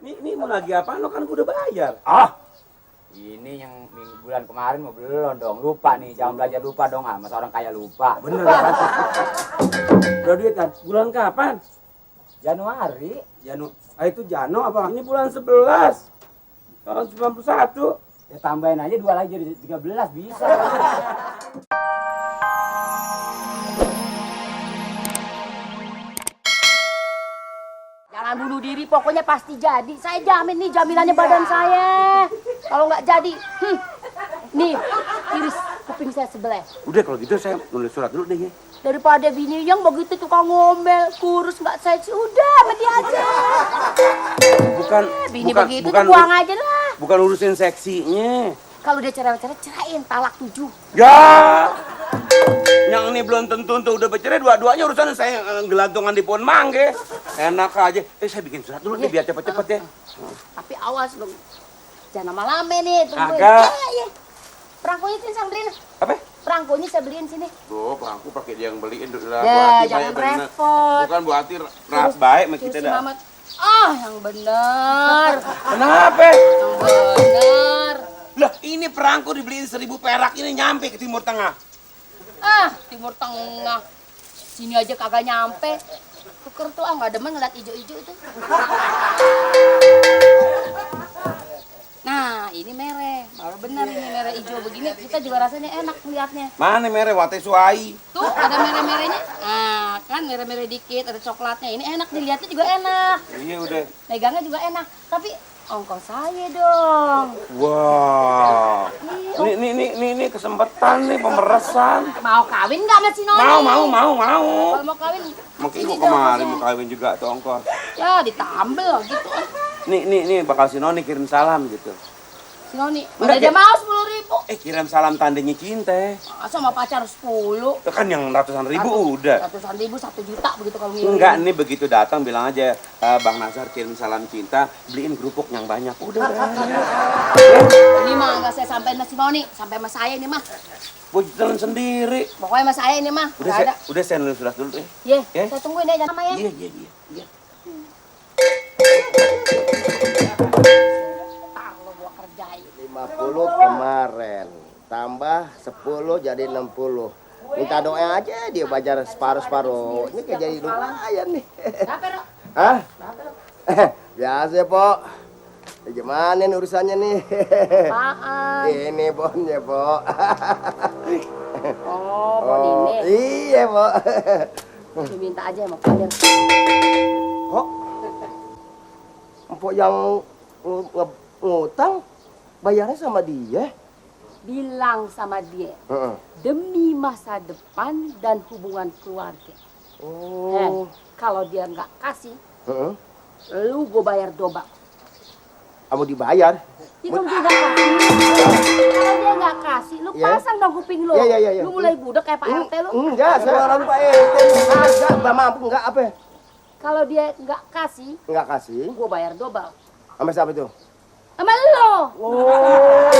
Ini mau lagi apa? Lo kan udah bayar. Ini yang bulan kemarin mau belum dong. Lupa nih, jangan belajar lupa dong. Masa orang kaya lupa. Bener ya kan? Udah duit kan? Bulan kapan? Januari. Itu Jano apa? Ini bulan 11. Tahun 91. Ya tambahin aja 2 lagi jadi 13 bisa. Jangan bunuh diri, pokoknya pasti jadi. Saya jamin nih, jamilannya badan saya. Kalau nggak jadi, nih, iris kuping saya sebelah. Udah kalau gitu saya nulis surat dulu deh ya. Daripada bini yang begitu tukang ngomel, kurus nggak seksi, udah sama dia aja. Bini begitu tuh buang aja lah. Bukan urusin seksinya. Kalau dia cerai-cerai, cerain, talak 7. Ya, yang ini belum tentu untuk udah bercerai, dua-duanya urusan saya gelantungan di pohon mangga. Enak aja. Saya bikin surat dulu nih biar cepet-cepet ya. Tapi awas dong, jangan lama-lama nih. Tungguin. Agak. Ya. Perangkonya sini saya beliin. Apa? Perangkonya saya beliin sini. Tuh, perangku pakai dia yang beliin dulu lah. Ya, jangan repot. Bukan Bu Ati baik sama kita dah. Yang bener. Kenapa? Yang bener. Lah, ini perangku dibeliin 1.000 perak ini nyampe ke Timur Tengah. Timur Tengah. Sini aja kagak nyampe. Tuker tuh nggak demen ngeliat ijo-ijo itu. Nah, ini merah. Baru benar ini merah hijau begini. Kita juga rasanya enak melihatnya. Mana mere wate suai? Tuh, ada merah-merahnya. Kan merah-merah dikit, ada coklatnya. Ini enak dilihatnya juga enak. Iya udah. Megangnya juga enak. Tapi ongkos saya dong. Wah. Ini kesempatan nih pemeresan. Mau kawin nggak sama si Noni? Mau. Kalau mau kawin, Mungkin ini gua dong kemarin ongkosnya. mau kawin juga tuh ongkos. Ya, ditambel gitu. Nih bakal si Noni kirim salam gitu. Si Noni, Enggak, udah dia Kek. mau 10.000. Kirim salam tandanya cinta. Sama pacar 10. Itu kan yang ratusan ribu udah. Ratusan ribu, 1 juta begitu kalau ngirim. Enggak, nih begitu datang bilang aja Bang Nazar kirim salam cinta, beliin kerupuk yang banyak. Udah. Ini mah nggak saya sampein sama si Noni, sampai sama saya ini mah. Gua jalan sendiri. Pokoknya sama saya ini mah. Udah saya nulis surat dulu deh. Ye, Ya. saya tungguin ya, jangan lama ya. Iya. Ntar lo gua kerjain. 50 kemarin, tambah 10 jadi 60. Minta doa aja dia bajar separuh-separuh. Ini kayak jadi lumayan nih. Berapa, Rok? Hah? Berapa, Rok? Biasa ya, Pok. Gimana nih urusannya nih? Apaan? Ini bonnya, Pok. Oh, bon ini. Iya, Pok. Diminta aja sama Kadir. Kok? Empok yang ngutang bayarnya sama dia? Bilang sama dia, Heeh. demi masa depan dan hubungan keluarga. Oh. Kalau dia nggak kasih, Heeh. lu gue bayar dobak. Kamu dibayar? Ya, kalau dia nggak kasih, lu Iya. pasang dong kuping lu. Iya. Lu mulai budek kayak Pak RT lu. Enggak, saya orang Pak RT. Enggak mampu, enggak apa? Kalau dia nggak kasih, Enggak kasih. gue bayar dobal. Sama siapa itu? Sama lo. Oh,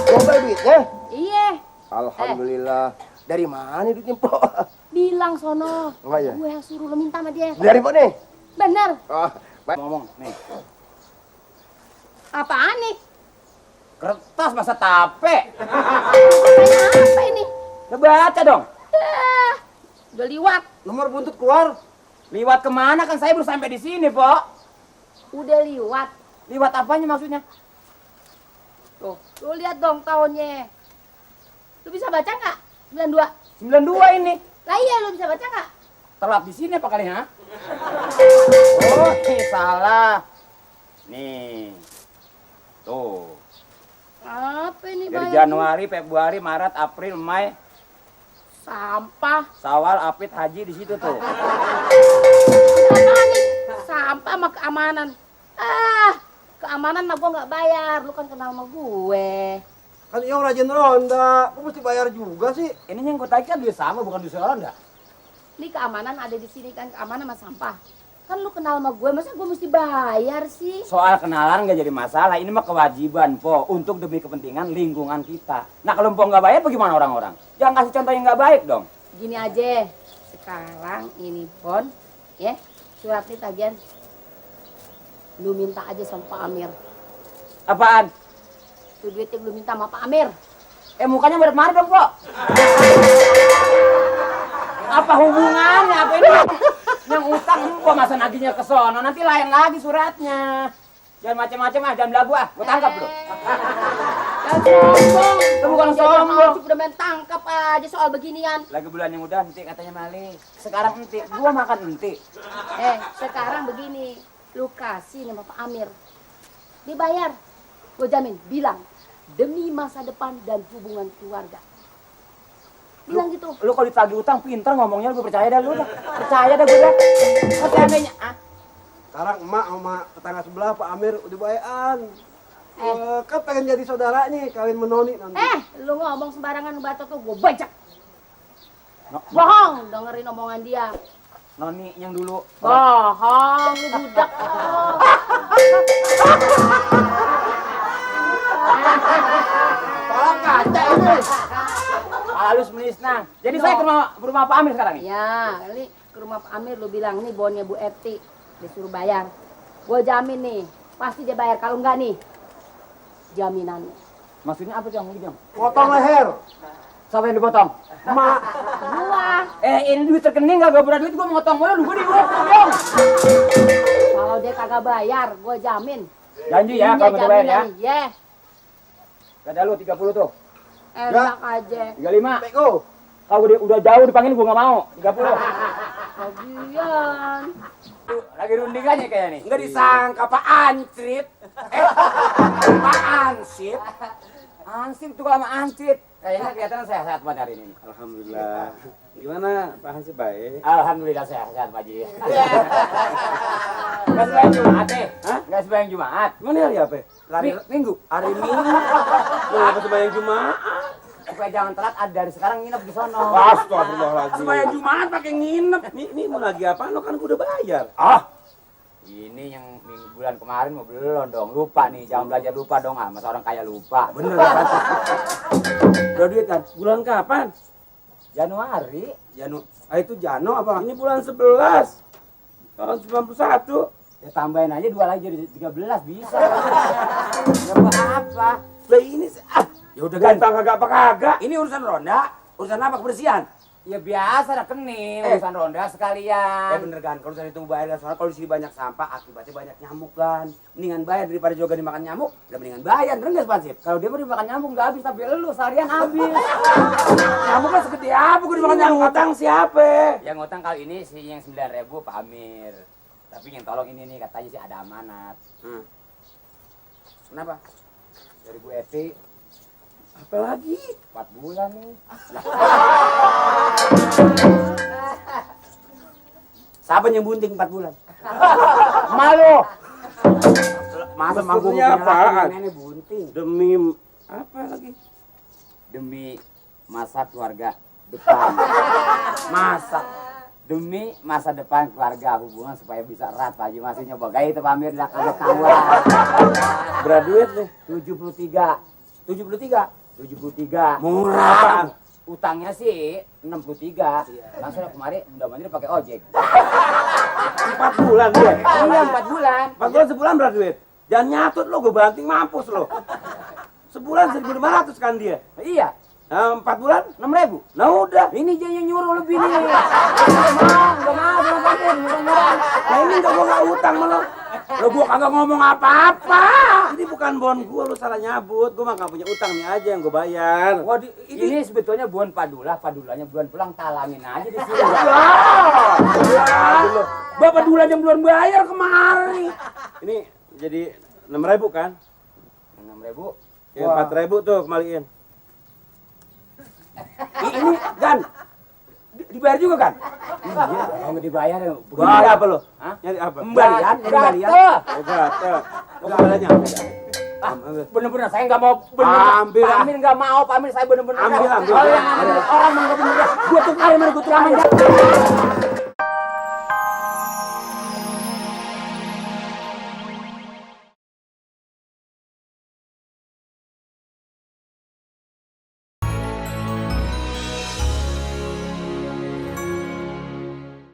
dobel duitnya? Iya. Alhamdulillah. Dari mana duitnya, Pok? Bilang sono. Oh, iya. Gue yang suruh lo minta sama dia. Dari Pok nih? Bener. Oh, baik. Ngomong nih. Apaan nih? Kertas masa tape. Kayak apa ini? Udah baca dong. Udah liwat. Nomor buntut keluar. Liwat kemana kan saya baru sampai di sini, Pok. Udah liwat. Liwat apanya maksudnya? Tuh, lu lihat dong tahunnya. Lu bisa baca nggak? 92. 92 ini. Lah iya, lu bisa baca nggak? Telat di sini apa kali, ha? Oh, salah. Nih. Tuh. Apa ini Dari bayar? Januari, Februari, Maret, April, Mei, Sampah. Sawal, Apit, Haji di situ tuh. Apaan nih? Sampah sama keamanan. Keamanan mah gua nggak bayar. Lu kan kenal sama gue. Kan yang rajin ronda, kok mesti bayar juga sih? Ini yang gue tanya kan duit sama, bukan duit seorang enggak? Ini keamanan ada di sini kan, keamanan sama sampah. Kan lu kenal sama gue, masa gue mesti bayar sih? Soal kenalan nggak jadi masalah, ini mah kewajiban, Po, untuk demi kepentingan lingkungan kita. Nah, kalau Po nggak bayar, bagaimana orang-orang? Jangan kasih contoh yang nggak baik dong. Gini aja, sekarang ini pon, ya, surat nih tagihan Lu minta aja sama Pak Amir. Apaan? Tuh duitnya lu minta sama Pak Amir. Mukanya marah dong, Pok. Apa hubungannya? Apa ini? Yang utang empok masa nagihnya ke sono, nanti lain lagi suratnya. Jangan macam-macam ah, jangan belagu ah. Gua tangkap lu. Jangan sombong. Lu bukan Jadi sombong. mau udah main tangkap aja soal beginian. Lagi bulan yang udah enti katanya Mali. Sekarang enti, gua makan enti. Sekarang begini, lu kasih nama Pak Amir. Dibayar. Gue jamin, bilang demi masa depan dan hubungan keluarga. Bilang gitu. Lu kalau ditagih utang pinter ngomongnya, gue percaya dah lu dah. Percaya dah gue dah. Kan seandainya Sekarang emak sama tetangga sebelah Pak Amir udah bayan. Kan pengen jadi saudaranya kawin menoni nanti. Lu ngomong sembarangan batok tuh gue bajak. Bohong, dengerin omongan dia. Noni yang dulu. Bohong, lu budak. Tolong kaca itu. Halus menisnah. Jadi saya ke rumah Pak Amir sekarang ini. Ya, ini ke rumah Pak Amir lu bilang nih bonnya Bu Eti disuruh bayar. Gue jamin nih, pasti dia bayar. Kalau enggak nih, jaminannya. Maksudnya apa Jang? Potong leher. Siapa yang dipotong? Emak. Gua. Ini duit rekening gak berat duit gua motong mulu gua dihukum dong. Kalau dia kagak bayar, gue jamin. Janji ya kalau mau bayar ya. Ya. Ada lu 30 tuh. Enak aja. 35. Peko. Kalau udah jauh dipanggil gua enggak mau. 30. Bagian. Lagi rundingannya kayak nih. Enggak disangka Pak Ancrit. Pak Ansip. Ansip tuh kalau sama Ancrit. Kayaknya kelihatan sehat banget hari ini. Alhamdulillah. Gimana Pak Hansip baik? Alhamdulillah sehat Pak Ji. Enggak sembahyang Jumat eh? Hah? Enggak sembahyang Jumat. Gimana hari apa? Minggu. Hari Minggu. Lu apa sembahyang Jumat? Supaya jangan telat ada dari sekarang nginep di sono. Astagfirullahaladzim. Sembahyang Jumat pakai nginep. Ini mau lagi apa? Lo kan udah bayar. Ini yang bulan kemarin mau belum dong. Lupa nih, jangan belajar lupa dong. Masa orang kaya lupa. Bener kan? Udah duit kan? Bulan kapan? Januari. Itu Jano apa? Ini bulan 11. Tahun 91. Ya tambahin aja 2 lagi jadi 13 bisa. Enggak apa-apa. Lah ini Ya udah ganteng kagak apa kagak. Ini urusan ronda, urusan apa kebersihan? Ya biasa rekening, urusan ronda sekalian. Bener kan, kalau urusan itu bayar kan, soalnya kalau di sini banyak sampah, akibatnya banyak nyamuk kan. Mendingan bayar daripada juga dimakan nyamuk, udah mendingan bayar, bener nggak Spansip? Kalau dia mau dimakan nyamuk nggak habis, tapi lu seharian habis. Nyamuk kan segede apa gue dimakan nyamuk? Ngutang siapa? Yang ngutang kali ini sih yang 9.000 Pak Amir. Tapi yang tolong ini nih katanya sih ada amanat. Kenapa? Dari Bu Eti. Apa lagi? 4 bulan nih. Siapa yang bunting 4 bulan? Malu. Masa Maksudnya apaan? Nenek bunting. Demi apa lagi? Demi masa keluarga depan. Demi masa depan keluarga hubungan supaya bisa erat Pak Haji masih nyoba gaya itu Pak Amir dah kagak kawan. Berapa duit nih? 73. Murah. Utangnya sih 63. Langsung kemarin mudah-mudahan pakai ojek. 4 bulan dia. Iya 4 bulan. 4 bulan sebulan berapa duit? Jangan nyatut lo, gue banting mampus lo. Sebulan 1.500 kan dia. Iya. 4 bulan? 6.000. Nah udah. Ini dia yang nyuruh lebih nih. Enggak mau murah-murah. Nah ini gue gak utang sama lo. Lo gue kagak ngomong apa-apa. Ini bukan bon gue, lo salah nyabut. Gue mah gak punya utang nih aja yang gue bayar. Wah, ini sebetulnya buan padulanya bulan pulang talangin aja di sini. Bapak dulu aja belum bayar kemarin. Ini jadi 6.000 kan? 6.000. Ya 4.000 tuh kembaliin. Ini Gan, dibayar juga kan? Iya, kalau dibayar ya. Nyari apa lo? Hah? Nyari apa? Kembalian. Oh gatel. Kembaliannya. Bener-bener saya nggak mau Ambil Pak lah. Amir nggak mau Pak Amir saya bener-bener Ambil. orang nggak bener gua tuh kali mana gua tuh